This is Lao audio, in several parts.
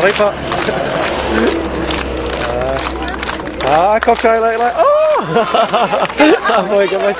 Sorry, Pop. Ah, ah, ຂອບໃຈຫຼາຍໆ. Oh! ໂອ້ຍ ກະມາ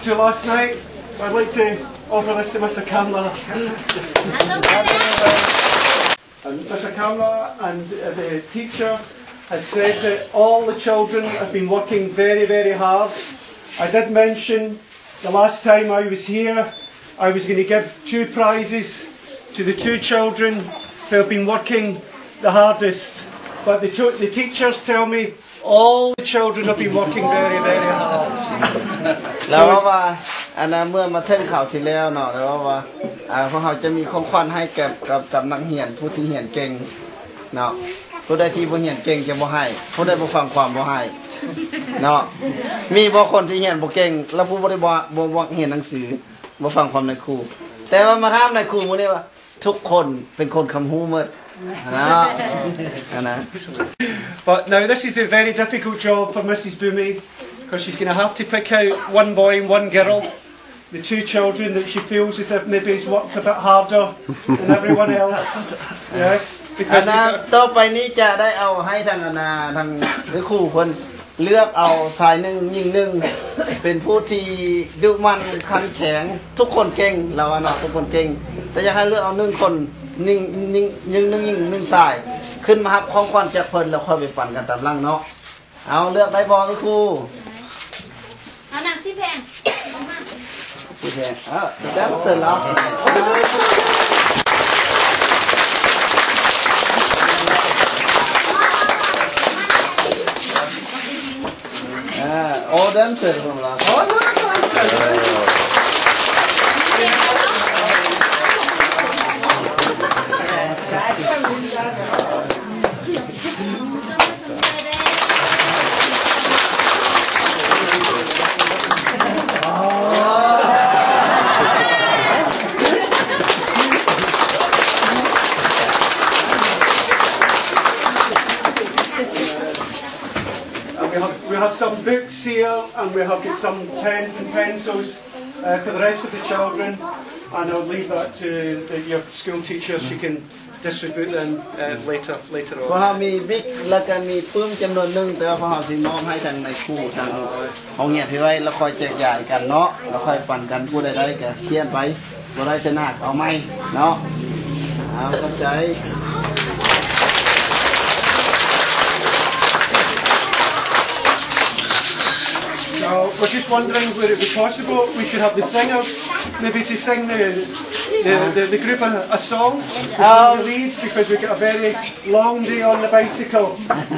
To last night, I'd like to offer this to Mister Kamla. And Mister Kamla and, uh, the teacher has said that all the children have been working very, very hard. I did mention the last time I was here, I was gonna give two prizes to the two children who have been working the hardest. But the to-, the teachers tell me all the children have been working very, very hard. ແລ້ວເວົ້າວ່າ ອັນນະ ເມື່ອມາເຖິງຄາວທີ່ແລ້ວເນາະ ແລ້ວເວົ້າວ່າ ອ່າ ພວກເຮົາຈະມີຂອງຂວັນໃຫ້ກັບ ກັບ ກັບນັກຮຽນຜູ້ທີ່ຮຽນເກັ່ງເນາະ. ຜູ້ໃດທີ່ບໍ່ຮຽນເກັ່ງຈະບໍ່ໃຫ້ ຜູ້ໃດບໍ່ຟັງຄວາມບໍ່ໃຫ້ເນາະ. ມີບໍ່ຄົນທີ່ຮຽນບໍ່ເກັ່ງ ແລ້ວຜູ້ບໍ່ໄດ້ ບໍ່ ບໍ່ມັກຮຽນໜັງສື ບໍ່ຟັງຄວາມນາຍຄູ? ແຕ່ວ່າມາຖາມນາຍຄູມື້ນີ້ວ່າ ທຸກຄົນເປັນຄົນຄຳຮູ້ໝົດ. ອ່າ ອັນນະ. But now this is a very difficult job for Missus Boomy, 'cause she's gonna have to pick out one boy and one girl, the two children that she feels as if maybe has worked a bit harder than everyone else. Yes, ອັນ because ນະ we got ຕໍ່ໄປນີ້ຈະໄດ້ເອົາໃຫ້ທາງ ອັນນະ ທາງ ຄືຄູເພິ່ນ ເລືອກເອົາຊາຍໜຶ່ງຍິງໜຶ່ງ ເປັນຜູ້ທີ່ດຸໝັ່ນຂັນແຂງ ທຸກຄົນເກັ່ງ ລາວວ່າເນາະ ທຸກຄົນເກັ່ງ ແຕ່ຢາກໃຫ້ເລືອກເອົາໜຶ່ງຄົນ ຍິງ ຍິງ ຍິງໜຶ່ງຍິງໜຶ່ງຊາຍ ຂຶ້ນມາຮັບຂອງຂວັນຈາກເພິ່ນ ແລ້ວຄ່ອຍໄປປັນກັນຕາມຫຼັງເນາະ. ເອົາ ເລືອກໄດ້ບໍ່ ຄືຄູ? ເອົານາງສີແພງ ສີແພງ ເອີ ແດນເຊີລາວ ເອີ ໂອ້ ແດນເຊີລາວ ໂອ້ ແດນເຊີ And we have, we have some books here, and we have got some pens and pencils, uh, for the rest of the children, and I'll leave that to the, your school teachers. She can distribute them, uh, later, later on. ພວກເຮົາມີບິກ ແລ້ວກໍມີປຶ້ມຈຳນວນໜຶ່ງ ແຕ່ວ່າພວກເຮົາຊິມອບໃຫ້ທາງນາຍຄູ ທາງໂຮງຮຽນໄວ້ ແລ້ວຄ່ອຍແຈກຢາຍກັນເນາະ ແລ້ວຄ່ອຍປັນກັນ ຜູ້ໃດໄດ້ກໍຂຽນໄປ ບໍ່ໄດ້ຊະນະ ເອົາໃໝ່ເນາະ. ເອົາ ຂອບໃຈ. So, we're just wondering whether it would be possible we could have the singers maybe to sing the, the, the, the group a, a song before we leave, because we've got a very long day on the bicycle.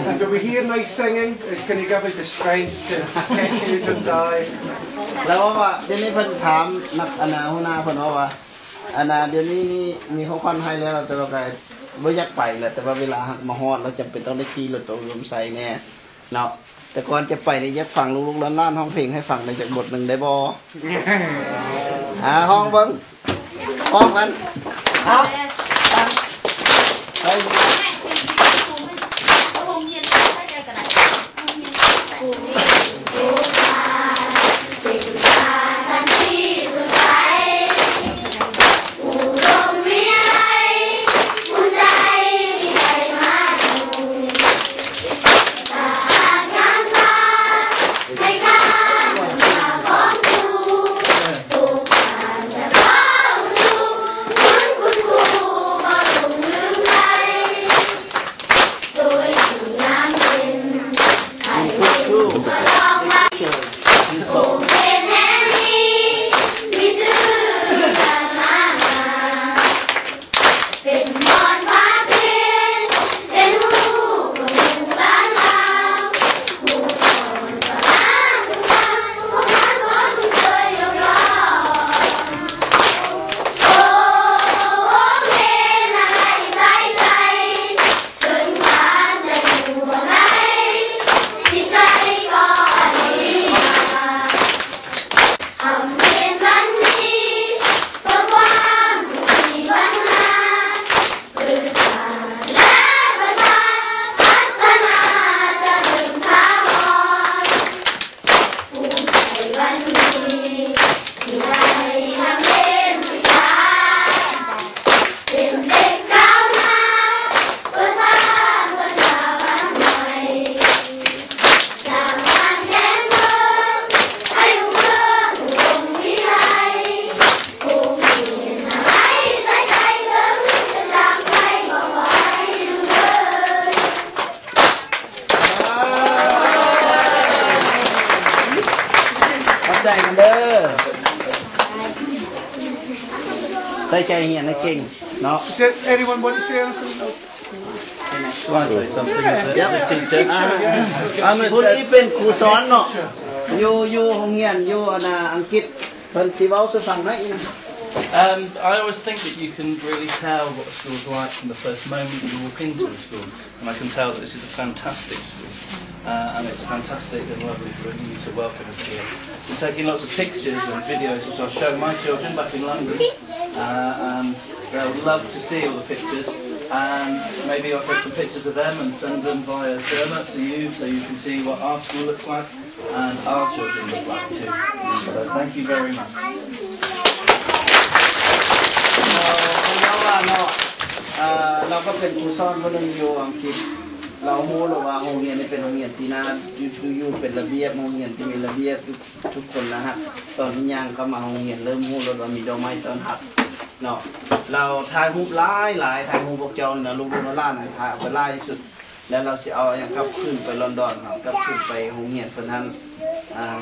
And if we hear nice singing, it's gonna give us the strength to get to Dunzai. ແລ້ວວ່າ ດຽວນີ້ເພິ່ນຖາມນັກ ອັນນະ ຫົວໜ້າເພິ່ນເວົ້າວ່າ ອັນນະ ດຽວນີ້ນີ້ມີຂອງຂວັນໃຫ້ແລ້ວ ແຕ່ວ່າກໍບໍ່ຢາກໄປແຫຼະ ແຕ່ວ່າເວລາຫາກມາຮອດແລ້ວ ຈຳເປັນຕ້ອງໄດ້ຂີ່ລົດຕົກລົມໃສ່ແດ່ເນາະ. ແຕ່ກ່ອນຈະໄປນີ້ ຢາກຟັງລູກໆຫຼານໆຮ້ອງເພງໃຫ້ຟັງໄດ້ຈັກບົດໜຶ່ງໄດ້ບໍ່? ອ່າ ຮ້ອງເບິ່ງ. ພ້ອມກັນ ເອົາ ຂອບໃຈກັນເດີ ໃສ່ໃຈຮຽນໃຫ້ເກັ່ງເນາະ. Is there anyone want to say anything? Can I say something as a, as a teacher? ຜູ້ນີ້ເປັນຄູສອນເນາະ ຢູ່ ຢູ່ໂຮງຮຽນ ຢູ່ອັນນ່າອັງກິດ ເພິ່ນຊິເວົ້າສູ່ຟັງໜ້ອຍໜຶ່ງ. Um, I always think that you can really tell what the school's like from the first moment you walk into the school. And I can tell that this is a fantastic school, uh, and it's fantastic and lovely for you to welcome us here. We're taking lots of pictures and videos, which I'll show my children back in London, uh, and they'll love to see all the pictures. And maybe I'll take some pictures of them and send them via Dermot to you, so you can see what our school looks like. And our children look like too. So thank you very much. ເອີ ເພິ່ນເວົ້າວ່າເນາະ ເອີ ລາວກໍເປັນຄູສອນຜູ້ໜຶ່ງຢູ່ອັງກິດ ລາວຮູ້ແລ້ວວ່າໂຮງຮຽນນີ້ເປັນໂຮງຮຽນທີ່ໜ້າຢູ່ ຢູ່ເປັນລະບຽບ ໂຮງຮຽນທີ່ມີລະບຽບ ທຸກຄົນນະຮັກ. ຕອນທີ່ຍ່າງເຂົ້າມາໂຮງຮຽນ ເລີ່ມຮູ້ແລ້ວວ່າມີດອກໄມ້ຕ້ອນຮັບເນາະ. ລາວຖ່າຍຮູບຫຼາຍໆ ຖ່າຍຮູບພວກເຈົ້ານີ້ນະ ລູກໆຫຼານໆ ຖ່າຍເອົາໄປຫຼາຍທີ່ສຸດ. ແລ້ວລາວຊິເອົາຫຍັງກັບຄືນໄປລອນດອນເນາະ ກັບຄືນໄປໂຮງຮຽນເພິ່ນຫັ້ນ ອ່າ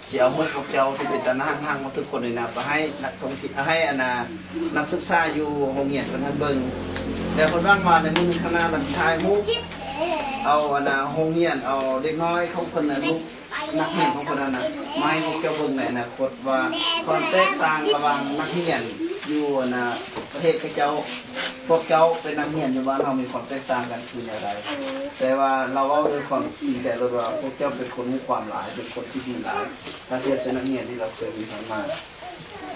ຊິເອົາຮູບພວກເຈົ້າທີ່ເປັນຕາໜ້າຮັກໆ ໝົດທຸກຄົນນີ້ນະ ໄປໃຫ້ນັກທ່ອງທ່ຽວ ໃຫ້ອັນນ່າ ນັກສຶກສາຢູ່ໂຮງຮຽນເພິ່ນຫັ້ນເບິ່ງ. ແລ້ວເພິ່ນຫວັງວ່າໃນມື້ໜຶ່ງຂ້າງໜ້າ ລາວຊິຖ່າຍຮູບ ເອົາອັນນ່າ ໂຮງຮຽນ ເອົາເດັກນ້ອຍຂອງເພິ່ນນັ້ນ ລູກ ນັກຮຽນຂອງເພິ່ນຫັ້ນນະ ມາໃຫ້ພວກເຈົ້າເບິ່ງໃນອະນາຄົດວ່າ ຄວາມແຕກຕ່າງລະຫວ່າງນັກຮຽນຢູ່ອັນນ່າ ປະເທດເຂົາເຈົ້າ ພວກເຈົ້າເປັນນັກຮຽນຢູ່ບ້ານເຮົາມີຄວາມແຕກຕ່າງກັນຄືແນວໃດ? ແຕ່ວ່າລາວເວົ້າດ້ວຍຄວາມຈິງໃຈໂລດວ່າ ພວກເຈົ້າເປັນຄົນຮູ້ຄວາມຫຼາຍ ເປັນຄົນທີ່ດີຫຼາຍ ຖ້າທຽບໃສ່ນັກຮຽນທີ່ລາວເຄີຍມີຜ່ານມາ.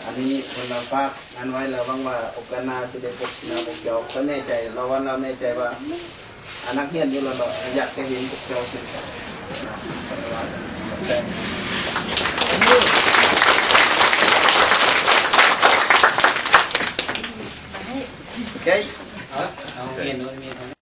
ອັນນີ້ເພິ່ນລາວຝາກງານໄວ້ ລາວຫວັງວ່າໂອກາດໜ້າຊິໄດ້ພົບເຫັນພວກເຈົ້າ. ລາວແນ່ໃຈ ລາວວ່າລາວແນ່ໃຈວ່າ ອາ ນັກຮຽນຢູ່ລອນດອນ ຢາກຈະເຫັນພວກເຈົ້າເຊັ່ນກັນ. ໂອເຄ.